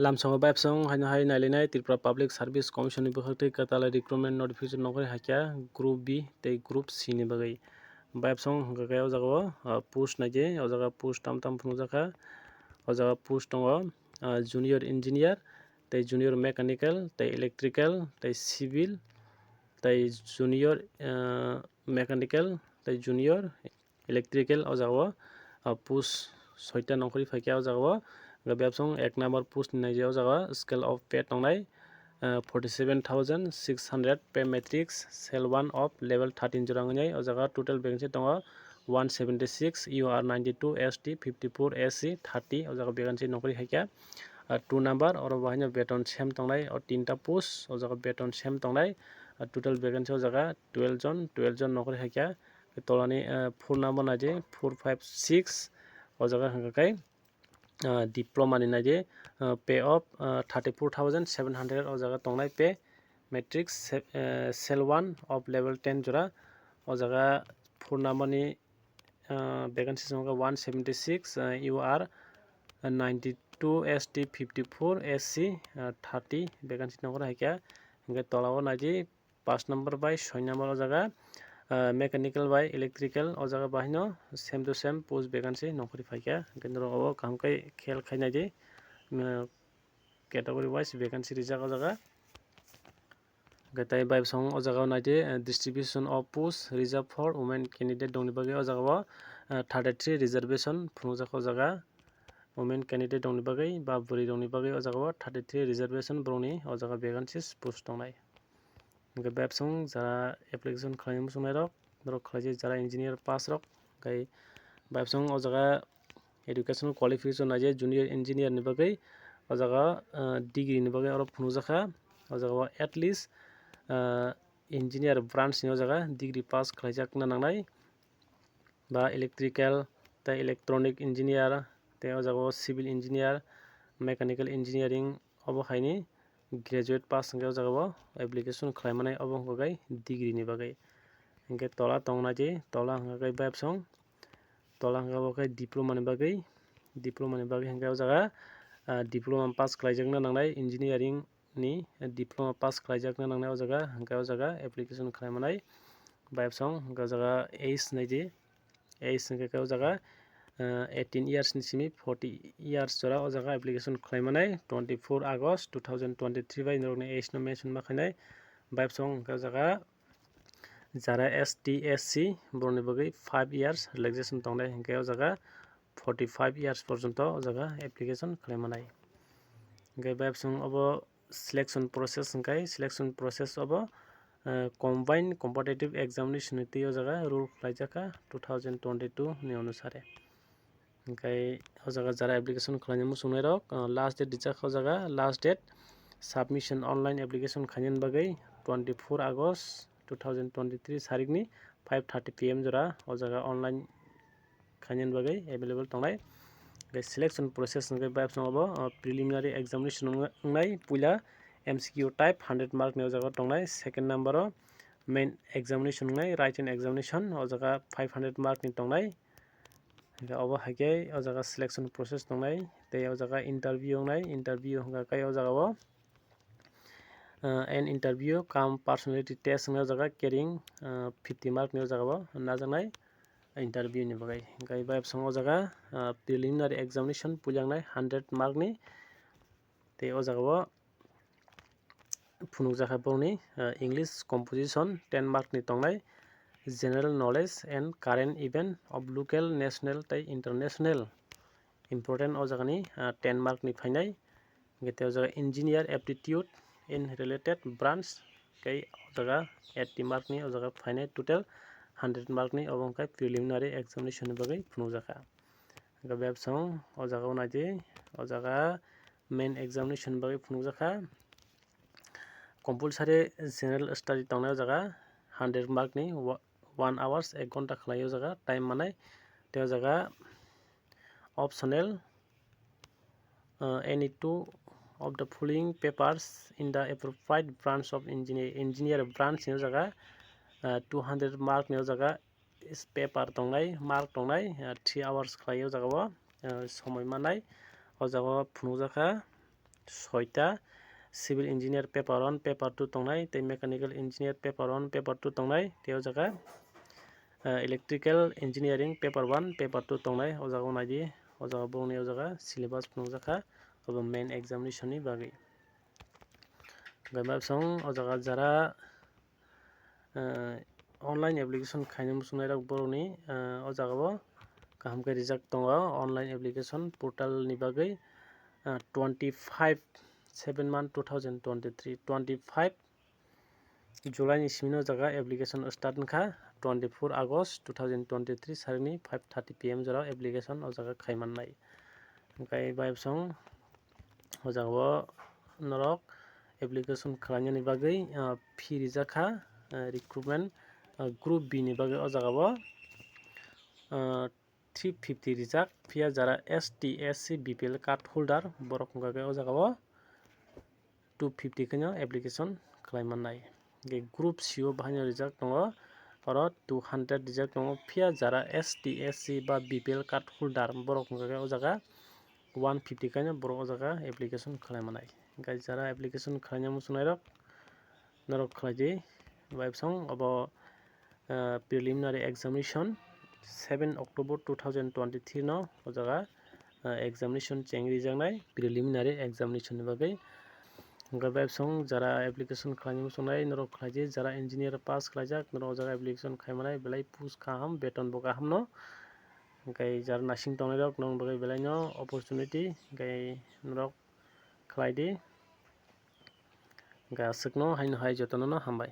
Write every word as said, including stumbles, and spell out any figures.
Lamsongo bayapsong haino hai nailainai Tripura Public Service Commission ni bwkhak twi kwtal recruitment notification nongkhorwi hakya Group B tei Group C ni bagwi. Bayapsong hwnkha khe o jaga o, ah, post naidi, o jaga post tam tam phunukjakha. O jaga post tongo, ah, junior engineer, tei junior mechanical, tei electrical, tei civil, tei junior, ah, mechanical, tei junior electrical o jaga o, ah, post soita nongkhorwi phaikha o jaga o. Hwnkhe bayapsong ek number post ni naidi o jaga o scale of pay tongnai, ah, forty seven thousand six hundred pay matrix, scale one of level thirteen jora wngnai. O jaga total vacancy tongo one seventy six, U R ninety two, S T fifty four, S C thirty, o jaga vacancy nongkhorwi phaikha. Ah, two number, oro bo haino beton same tongnai, o tinta post, o jaga beton same tongnai. Ah, total vacancy o jaga twelve jon, twelve jon nongkhorwi phaikha. Tolani, ah, four number naidi, four five six, o jaga hwnkha khe, ah, diploma ni naidi, ah, pay of, ah, thirty four thousand seven hundred o jaga tongnai pay matrix, se-, eh, scale one of level ten jora. O jaga four number ni, ah, vacancy wngkha one seventy six, ah, U R ninety two, S T fifty four, S C, ah, thirty vacancy nongkhorwi phaikha. Hwnkhe tola o naidi paanch number bai soi number o jaga, ah, mechanical bai electrical o jaga bo haino same to same post vacancy nongkhorwi phaikha. Hwnkhe norok obo kaham khe khel khai naidi, ah, category wise vacancy rijak o jaga. Hwnkhe tei bayapsong o jaga o naidi, ah, distribution of post reserved for women candidate dongni bagwi o jaga o, ah, thirty three reservation phunukjak o jaga. Women candidate rokni bagwi ba bwrwi rokni bagwi o jaga o thirty three reservation borokni o jaga vacancies post tongnai. Hwnkhe bayapsong jara application khlaina muchungnai rok, borok khlaijak jara engineer pass rok, hwnkhe bayapsong o jaga educational qualification naijak junior engineer ni bagwi o jaga, ah, degree ni bagwi oro phunukjakha. O jaga o at least, ah, engineer branch ni o jaga degree pass khlaijakna nangnai. Ba electrical tei electronic engineer, tei o jaga o civil engineer, mechanical engineering, obo haini graduate pass hwnkhe o jaga o application khlai mani, obo hwnkhe degree ni bagwi. Hwnkhe tola tong naidi, tola hwnkhe bayapsong, tola hwnkhe bo khe diploma ni bagwi, diploma ni bagwi hwnkhe o jaga, ah, diploma pass khlaijakna nangnai engineering ni diploma pass khlaijakna nangnai o jaga, hwnkhe o jaga application khlai manai. Bayapsong hwnkhe o jaga age naidi, age hwnkhe khe o jaga, ah, eighteen years ni simi forty years jora o jaga application khlai manai. Twenty four August two thousand twenty three bai norokni age no mention ma khainai. Bayapsong hwnkhe o jaga jara S T, S C borokni bagwi five years relaxation tongnai, hwnkhe o jaga forty five years porjonto o jaga application khlai manai. Hwnkhe bayapsong obo selection process hwnkhe selection process obo, eh, combined competitive examination ni twi o jaga rule khlaijak kha two thousand twenty two ni onusare. Hwnkhe o jaga jara application khlaina muchungnai rok, ah, last date rijak kha o jaga, last date submission online application khainani bagwi twenty four August two thousand twenty three sarikni five thirty P M jora o jaga online khainani bagwi available tongnai. Hwnkhe selection process hwnkhe bayapsong obo, ah, preliminary examination wng-, wngnai, puila M C Q type hundred mark ni o jaga tongnai, second number o main examination wngnai, written examination o jaga five hundred mark ni tongnai. Hwnkhe obo hai khe o jaga selection process tongnai, tei o jaga interview wngnai, interview hwnkha khe o jaga o, ah, an interview cum personality test hwnwi o jaga carrying, ah, fifty mark ni o jaga o najaknai interview ni bagwi. Hwnkhe bayapsong o jaga, ah, preliminary examination puila wngnai hundred mark ni, tei o jaga o phunukjakha borokni, ah, English composition ten mark ni tongnai, general knowledge and current event of local, national tei international important o jagani, ah, ten mark ni phainai. Hwnkhe tei o jaga engineer aptitude in related branch khe o jaga eighty mark ni o jaga phainai, total hundred mark ni obo hwnkhe preliminary examination ni bagwi phunukjakha. Hwnkhe bayapsong o jaga o naidi, o jaga main examination bagwi phunukjakha. Compulsory general study tongnai o jaga hundred mark ni wa-, one hours, ek ghonta khlai o jaga time manai. Tei o jaga optional, uh, any two of the following papers in the appropriate branch of engineer, engineer branch ni o jaga, uh, two hundred mark ni o jaga is paper tongnai, mark tongnai, ah, three hours khlai o jaga o, ah, somoi manai. O jaga o phunukjakha soita, civil engineer paper one, paper two tongnai, tei mechanical engineer paper one, paper two tongnai, tei o jaga, ah, electrical engineering paper one, paper two tongnai, o jaga o naidi, o jaga borokni o jaga syllabus phunukjakha, obo main examination ni bagwi. Hwnkhe babsong o jaga jara, ah, online application khaina muchungnairok borokni, ah, o jaga o kaham khe rijak tongo online application portal ni bagwi, ah, twenty five seven month two thousand twenty three, twenty five July ni simi no jaga application start wngkha, twenty four August two thousand twenty three sarikni five thirty P M jora application o jaga khai mannai. Hwnkhe babsong o jaga o norok application khlainani bagwi, ah, fee rijak kha, ah, recruitment, ah, group B ni bagwi o jaga o, ah, three fifty rijak, phiya jara S T, S C, B P L card holder borok wngkha khe o jaga o two fifty kheno application khlai mannai. Hwnkhe group C o bahaino rijak tongo, oro two hundred rijak tongo, phiya jara S T, S C ba B P L card holder borok wngkha khe o jaga one fifty kheno borok o jaga application khlai mannai. Hwnkhe jara application khlaina muchungnairok norok khlai di, babsong obo, ah, preliminary examination seven October two thousand twenty three no o jaga, ah, examination cheng rijaknai preliminary examination ni bagwi. Hwnkhe babsong jara application khlaina muchungnai norok khlai di, jara engineer pass khlaijak norok o jaga application khai mannai, belai post kaham, beton bo kaham no. Hwnkhe jara naising tongnairok norok bagwi belai no opportunity, hwnkhe norok khlai di. Hwnkhe aswkno haino hai jotono no hambai.